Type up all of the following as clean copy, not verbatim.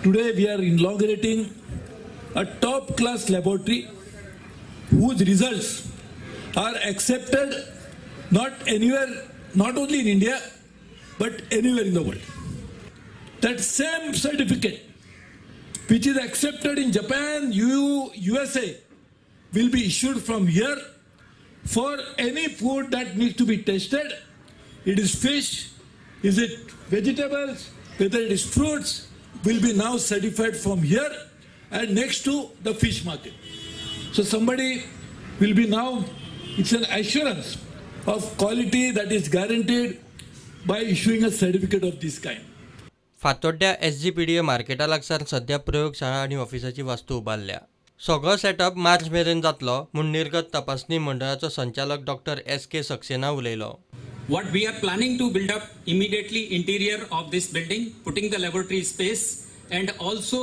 Today we are inaugurating a top class laboratory whose results are accepted not anywhere, not only in India, but anywhere in the world. That same certificate which is accepted in Japan, USA will be issued from here for any food that needs to be tested. It is fish, is it vegetables, whether it is fruits, will be now certified from here and next to the fish market. So somebody will be now, it's an assurance of quality that is guaranteed by issuing a certificate of this kind. फातोड्ड्या SGPDA मार्केटा लागसार सध्या प्रयोगशाळा आनी ऑफिसाची वास्तू उबारल्या. सगळो setup मार्च मेरेन जातलो म्हूण निर्गत तपासणी मंडळाचो संचालक डॉक्टर एस.के. सक्सेना उलयलो. What we are planning to build up immediately interior of this building, putting the laboratory space and also,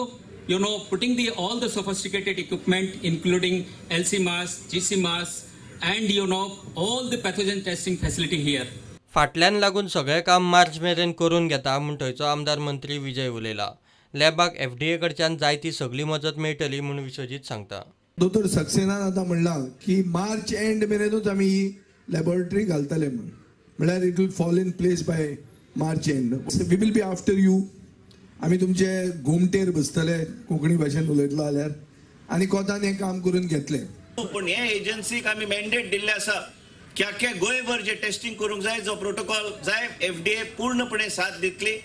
you know, putting the all the sophisticated equipment including LC mass, GC mass and, you know, all the pathogen testing facility here. फाटल्यान लागून सगळें काम मार्च मेरेन करून घेता म्हूण थंयचो आमदार मंत्री विजय उलयला. लॅबाक एफडीए कडच्यान जाय ती सगळी मजत मेळटली म्हूण विश्वजीत सांगता. दोतोर सक्सेनान आतां म्हणलां की मार्च एंड मेरेनूच आमी ही लॅबोरेटरी घालतले म्हूण, म्हळ्यार it will fall in place by March end. We will be after you. आमी तुमचे घुमटेर बसतले कोंकणी भाशेन उलयतलो जाल्यार आनी कोतान हें काम करून घेतले. पूण हे एजन्सीक आमी मॅन्डेट दिल्लें आसा की आख्या गोंयभर जे टेस्टिंग करूंक जाय, जो प्रोटोकॉल जाय, एफडीए पूर्णपणे साथ दितली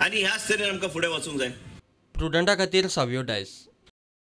आनी ह्याच तरेन आमकां फुडें वचूंक जाय. प्रुडंटा खातीर सावियो डायस.